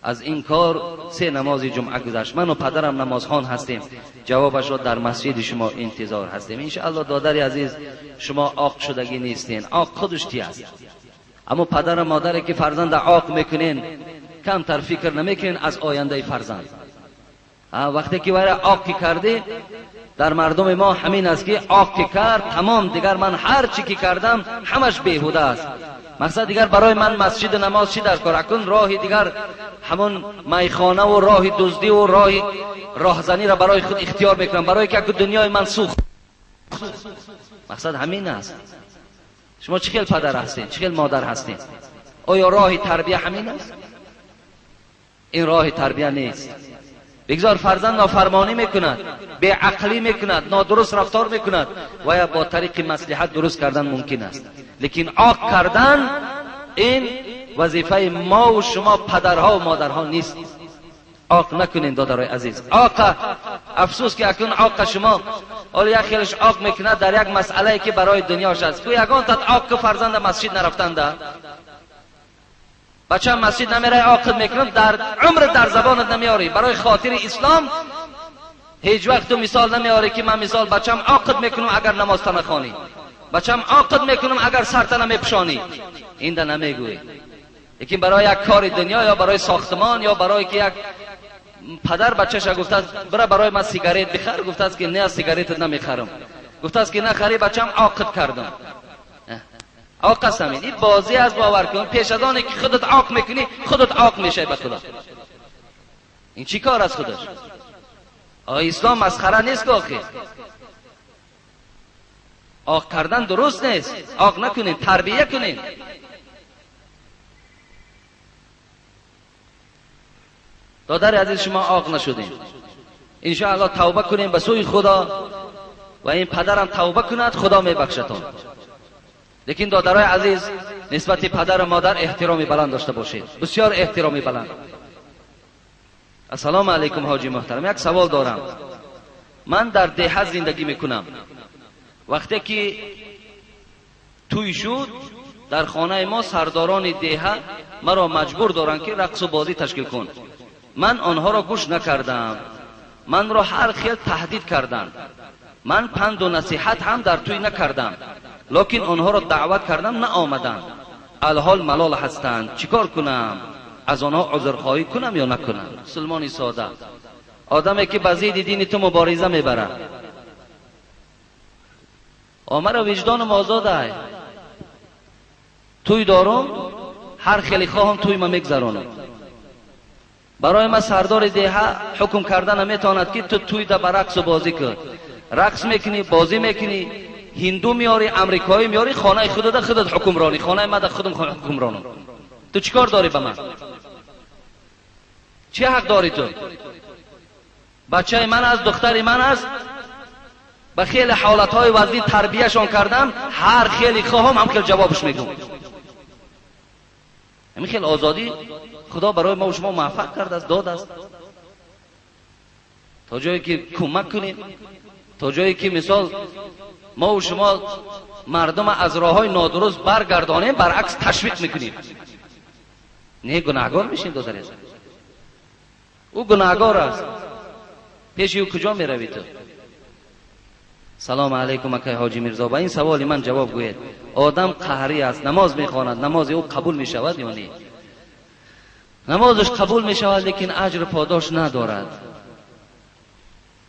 A: از این کار 3 نماز جمعه گذشت. من و پدرم نمازخوان هستیم. جوابش را در مسجد شما انتظار هستیم. انشاءالله دادر عزیز، شما عاق شدگی نیستین، عاق خودش تی است. اما پدر و مادری که فرزند عاق میکنین کمتر فکر نمیکنین از آینده فرزند. وقتی که برای عاق کردی، در مردم ما همین است که عاق کرد تمام، دیگر من هر چی که کردم همش بیهوده است. مقصد دیگر برای من مسجد نماز چی در کار؟ اکنون راه دیگر همون میخانه و راه دزدی و راه راهزنی را برای خود اختیار میکنم، برای که دنیای من سوخت. مقصد همین است. شما چه خیل پدر هستین، چه خیل مادر هستین؟ آیا راه تربیه همین است؟ این راه تربیه نیست. بگذار فرزند نافرمانی میکند، بی‌عقلی میکند، نادرست رفتار میکند و یا با طریق مصلحت درست کردن ممکن است. لیکن عاق کردن این وظیفه ما و شما پدرها و مادرها نیست. عاق نکنین دادرای عزیز. عاق افسوس که اکنون عاق شما حالا یک خیلش عاق میکند در یک مسئله که برای دنیاش است. کو یگان تا عاق که فرزند مسجد نرفتند، بچه مسجد نمیره عاقد میکنم، در عمر در زبانت نمیاری. برای خاطر اسلام هیچ وقت تو مثال نمیاری که من مثال بچم عاقد میکنم اگر نماز تا نخوانی، بچم عاقد میکنم اگر سرت نمیپوشانی، این ده نمیگویی. لیکن برای یک کار دنیا یا برای ساختمان یا برای که یک پدر بچه‌ش گفته است برای برای من سیگارت بخر، گفته است که نه سیگارت نمیخرم، گفته است که نخری بچم عاقد کردم. عاق است همین. این بازی از باور کن، پیش از آن که خودت عاق میکنی خودت عاق میشه به خدا. این چی کار از خودش؟ آه اسلام مسخره نیست که آخه. عاق کردن درست نیست. عاق نکنین، تربیه کنین. دادر عزیز شما عاق نشدین. انشاءالله توبه کنین به سوی خدا و این پدرم توبه کند خدا میبخشتون. لیکن دادرای عزیز نسبت پدر و مادر احترامی بلند داشته باشید، بسیار احترامی بلند. السلام علیکم حاجی محترم، یک سوال دارم. من در دیه زندگی میکنم. وقتی که توی شد در خانه ما سرداران دیه مرا مجبور دارند که رقص و بازی تشکیل کن. من آنها را گوش نکردم، من را هر خیل تهدید کردند. من پند و نصیحت هم در توی نکردم، لکن آنها را دعوت کردم نه آمدند. الحال ملال هستند، چیکار کنم؟ از آنها عذرخواهی کنم یا نکنم؟ مسلمانی ساده، آدمی که به ضد دین تو مبارزه میبره، آمر وجدانم آزاده، توی دارم هر خیلی خواهم توی ما میگذرانم. برای ما سردار دیه حکم کردن نمیتواند که تو توی ده برقص و بازی کن. رقص میکنی، بازی میکنی، هندو میاری، امریکایی میاری، خانه خودت خودت حکمرانی، خانه من خودم حکمرانم. تو چیکار داری به من؟ چه حق داری تو؟ بچه من است، دختر من است، به خیلی حالتهای وضعی تربیهشان کردم، هر خیلی خواهم هم خیلی جوابش میگم. همین خیلی آزادی خدا برای ما و شما موفق کرده است، داد است، تا جایی که کمک کنیم، تا جایی که مثال Мо ва шумо мардум аз роҳҳои нодуруст баргардонем, баръакс ташвиқ мекунем. Не, гунаҳгор мешем, додари азиз. Ӯ гунаҳгор аст. Пеши ӯ куҷо меравӣ ту? Салом алайкум акай ҳоҷи Мирзо, ба ин саволи ман ҷавоб гӯед. Одам қаҳрӣ аст, намоз мехонад, намози ӯ қабул мешавад ё не? Намозаш қабул мешавад, лекин аҷр подош надорад.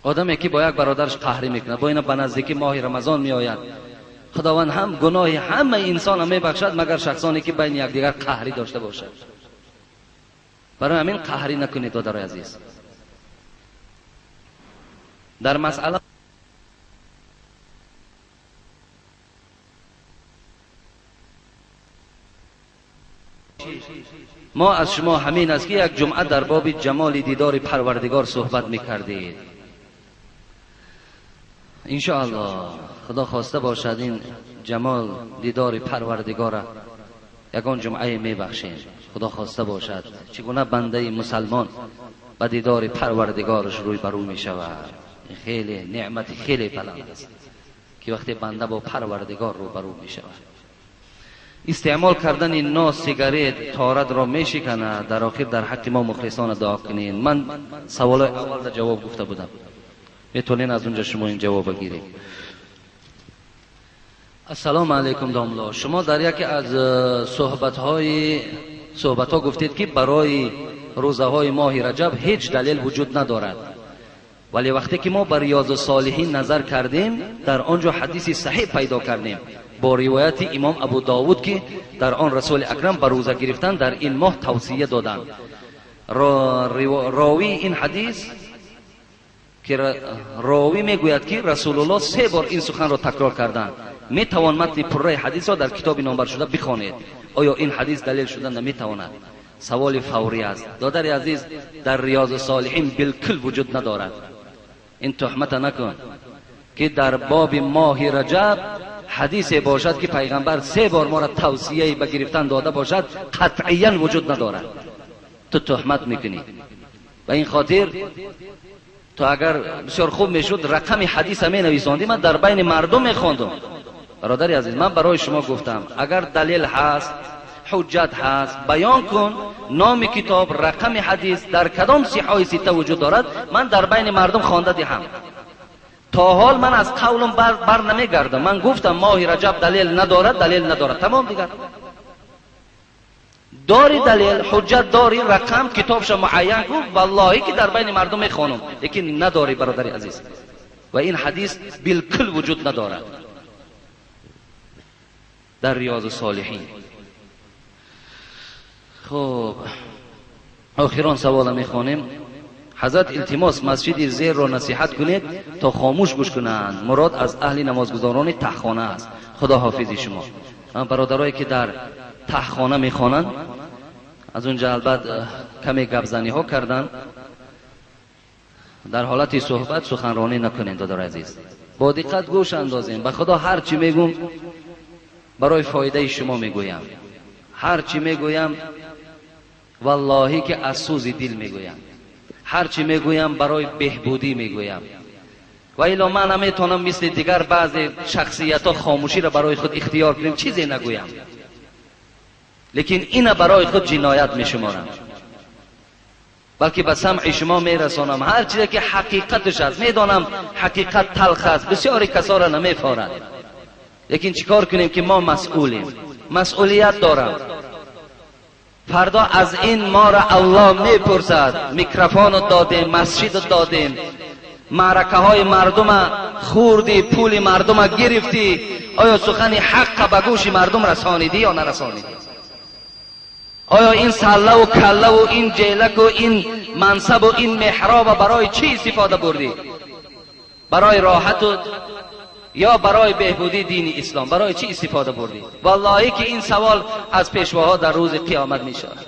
A: Одаме ки бо як бародараш қаҳрӣ мекунад, бо ина ба наздикӣ моҳи Рамазон меояд, Худованд ҳам гуноҳи ҳамаи инсонро мебахшад, магар шахсоне ки байни якдигар қаҳрӣ дошта бошад. Барои ҳамин қаҳрӣ накунед, додарои азиз. Дар масъала мо аз шумо ҳамин аст ки як ҷумъа дар боби ҷамоли дидори Парвардигор суҳбат мекардед. Иншоаллоҳ Худо хоста бошад ин ҷамол дидори Парвардигора ягон ҷумъае мебахшем. Худо хоста бошад чӣ гуна бандаи мусалмон ба дидори Парвардигораш рӯй ба рӯ мешавад. Ин хеле неъмати хеле баланд аст ки вақте банда бо Парвардигор рӯ ба рӯ мешавад. Истеъмол кардани нос, сигарет торатро мешиканад. Дар охир дар ҳаққи мо мухлисона дуо кунед. Ман саволои аввал дар ҷавоб гуфта будам, метавонед аз унҷа шумо ин ҷавоба гиред. Ассалому алайкум домло, шумо дар яке аз суҳбатҳо гуфтед ки барои рӯзаҳои моҳи Раҷаб ҳеҷ далел вуҷуд надорад, вале вақте ки мо ба Риёзу Солиҳин назар кардем, дар он ҷо ҳадиси саҳеҳ пайдо кардем бо ривояти имом Абу Довуд ки дар он Расули Акрам ба рӯза гирифтан дар ин моҳ тавсия доданд. Ровии ин ҳадис ки ровӣ мегӯяд ки Расулуллоҳ се бор ин суханро такрор карданд. Метавон матни пурраи ҳадисро дар китоби номбаршуда бихонед. Оё ин ҳадис далел шуда наметавонад? Саволи фаврӣ аст. Додари азиз, дар Риёзу Солиҳин билкул вуҷуд надорад. Ин туҳмата накун ки дар боби моҳи Раҷаб ҳадисе бошад ки пайғамбар се бор моро тавсияи ба гирифтан дода бошад, қатъиян вуҷуд надорад. Ту туҳмат мекунӣ. Ба ин хотир ту агар бисёр хуб мешуд рақами ҳадиса менависондӣ, ман дар байни мардум мехондум. Бародари азиз, ман барои шумо гуфтам, агар далел ҳаст, ҳуҷҷат ҳаст, баён кун номи китоб, рақами ҳадис дар кадом сиҳои сита вуҷуд дорад, ман дар байни мардум хонда диҳам. То ҳол ман аз қавлам бар намегардам. Ман гуфтам моҳи Раҷаб далел надорад, далел надорад, тамом дигар. Дори далел, ҳуҷҷат дори, рақам, китобша муайян кун, валлоҳи ки дар байни мардум мехонам, лекин надори, бародари азиз. Ва ин ҳадис билкул вуҷуд надорад дар Риёзу Солиҳин. Хуб, охирон савола мехонем. Ҳазрат, илтимос масҷиди зерро насиҳат кунед то хомӯш гӯш кунанд. Мурод аз аҳли намозгузорони таҳхона аст. Худо ҳофизи шумо. Бародарое ки дар таҳхона мехонанд, аз унҷа албат каме гапзаниҳо карданд. Дар ҳолати суҳбат суханронӣ накунед, додари азиз. Бо диққат гӯш андозем. Ба Худо ҳар чӣ мегӯм барои фоидаи шумо мегӯям. Ҳар чӣ мегӯям валлоҳӣ ки аз сӯзи дил мегӯям. Ҳар чӣ мегӯям барои беҳбудӣ мегӯям. Ва ило ман наметавонам мисли дигар баъзе шахсиятҳо хомӯширо барои худ ихтиёр кунем, чизе нагӯям. Лекин ина барои худ ҷиноят мешуморам, балки ба самъи шумо мерасонам ҳар чизе ки ҳақиқаташ аст. Медонам ҳақиқат талх аст, бисёри касоро намефорад, лекин чӣ кор кунем ки мо масъулем, масъулият дорам. Фардо аз ин моро Аллоҳ мепурсад. Микрофону додем, масҷиду додем, маъракаҳои мардума хӯрдӣ, пули мардума гирифтӣ, оё сухани ҳаққа ба гӯши мардум расонидӣ ё нарасонидӣ? Оё ин саллаву каллаву ин ҷелаку ин мансабу ин меҳроба барои чӣ истифода бурдӣ? Барои роҳату ё барои беҳбудии дини ислом? Барои чӣ истифода бурдӣ? Валлоҳӣ ки ин савол аз пешвоҳо дар рӯзи қиёмат мешавад.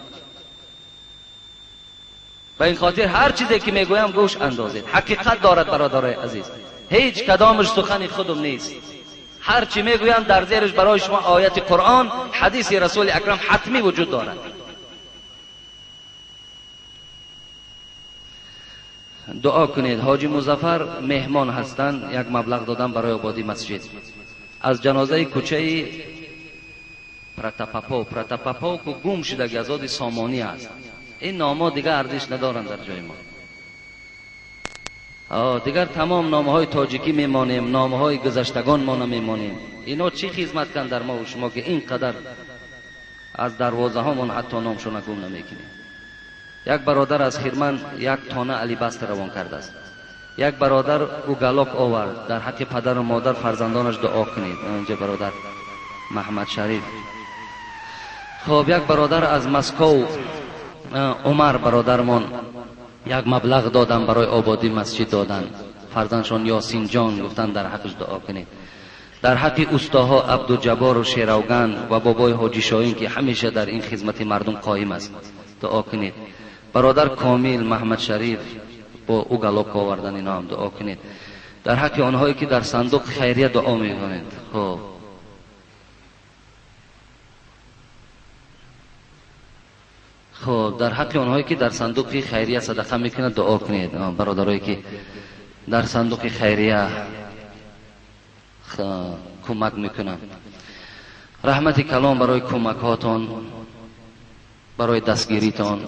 A: Ба ин хотир ҳар чизе ки мегӯям гӯш андозед. Ҳақиқат дорад, бародарои азиз. Ҳеҷ кадомаш сухани худум нест. Ҳар чӣ мегӯям дар зераш барои шумо ояти Қуръон, ҳадиси Расули Акрам ҳатмӣ вуҷуд дорад. Дуо кунед. Ҳоҷи Музаффар меҳмон ҳастанд, як маблағ додан барои ободии масҷид. Аз ҷанозаи кӯчаи Протопопов ку гум шудаги аз оди Сомонӣ аст. Ин номҳо дигар арзиш надоранд дар ҷои мо. Дигар тамом номҳои тоҷикӣ мемонем, номҳои гузаштагон мо намемонем. Ино чӣ хизмат канд дар мо ва шумо ки ин қадар аз дарвозаҳомон ҳатто номшона гум намекунем. Як бародар аз Хирман як тона алибастр равон кардааст. Як бародар угалок овард. Дар ҳаққи падару модар фарзандонаш дуо кунед. Инҷа бародар Маҳмад Шариф. Хоб, як бародар аз Москов, Умар бародармон, як маблағ додан барои ободии масҷид додан. Фарзандшон Ёсинҷон гуфтанд дар ҳаққаш дуо кунед. Дар ҳаққи устоҳо Абдуҷаббору Шеравган ва бобои Ҳоҷи Шоҳин ки ҳамеша дар ин хизмати мардум қоим аст дуо кунед. Бародар Комил Маҳмад Шариф бо угалок овардан, ино ҳам дуо кунед. Дар ҳаққи онҳое ки дар сандуқи хайрия дуо мекунед. Хоб, хоб, дар ҳаққи онҳое ки дар сандуқи хайрия садақа мекунанд дуо кунед. Бародарое ки дар сандуқи хайрия кӯмак мекунанд. Раҳмати калом барои кӯмакҳотон, барои дастгиритон.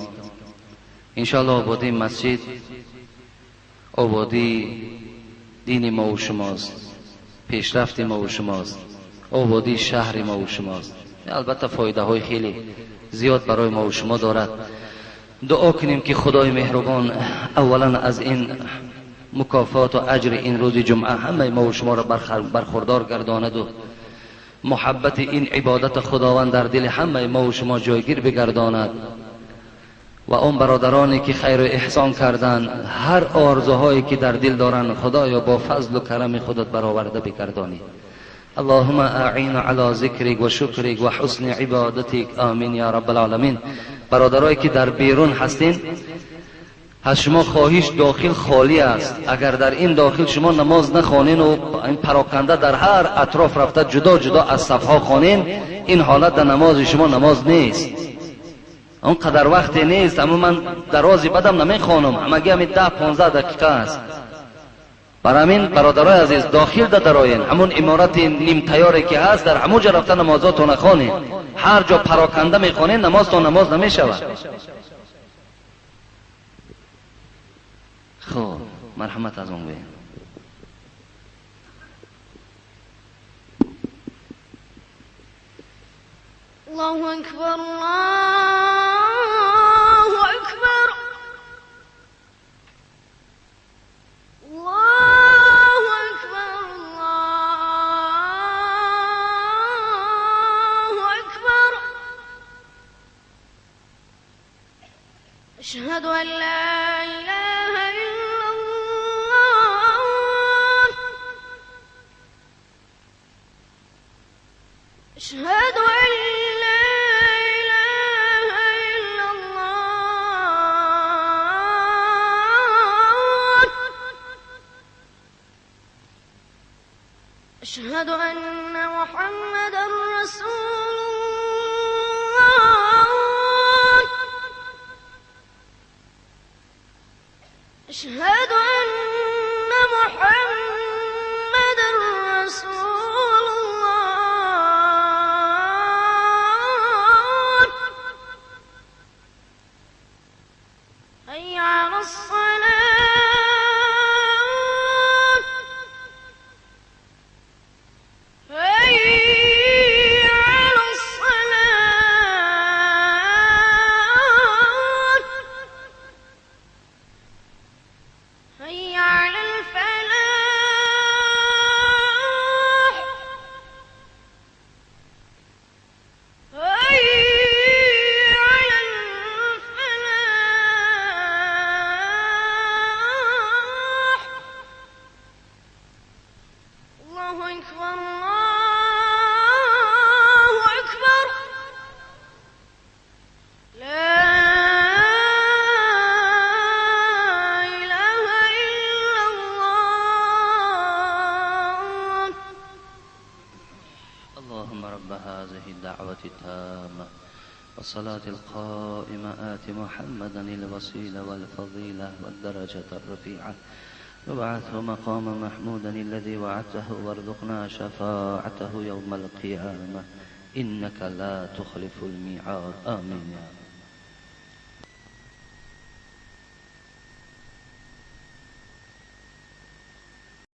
A: Иншоаллоҳ ободии масҷид ободии дини мо ва шумост, пешрафти мо ва шумост, ободии шаҳри мо ва шумост. Албатта фоидаҳои хеле зиёд барои мо ва шумо дорад. Дуо кунем ки Худои меҳрубон аввалан аз ин мукофоту аҷри ин рӯзи ҷумъа ҳамаи мо ва шуморо бархурдор гардонаду муҳаббати ин ибодати Худованд дар дили ҳамаи мо ва шумо ҷойгир бигардонад ва он бародароне ки хайру эҳсон карданд, ҳар орзуҳое ки дар дил доранд, Худоё бо фазлу карами худат бароварда бигардонӣ. اللهم اعین علی ذکرک و شکرک و حسن عبادتک، آمین یا رب العالمین. برادرایی که در بیرون هستین، از شما خواهش داخل خالی است. اگر در این داخل شما نماز نخوانین و این پراکنده در هر اطراف رفته جدا جدا از صفها خوانین، این حالت در نماز شما نماز نیست. اون قدر وقتی نیست. اما من درازی بدم نمیخوانم، همگی همین 10-15 دقیقه است. برای همین برادرای عزیز داخل درآیین، همون امارت نیم تیاری که هست در همون جا رفته نمازاتون نخوانین. هر جا پراکنده میخوانین نمازتون نماز نمیشود. خب مرحمت از اون گوییم.
B: الله اکبر، الله اکبر، الله اکبر، الله اکبر. اشهد ان لا اله الا الله. اشهد ان لا اله الا الله. اشهد ان محمدا رسول الله. اشهد ان محمدا رسول الله. حي على الصلاة، حي على الصلاة، حي على الفلاح، حي على الفلاح. الله أكبر، الله أكبر، لا إله إلا الله.
A: اللهم رب هذه الدعوة التامة والصلاة القائمة آت محمدا الوسيلة والفضيلة والدرجة الرفيعة وابعثه مقاما محمودا الذي وعدته وارزقنا شفاعته يوم القيامة إنك لا تخلف الميعاد. آمين.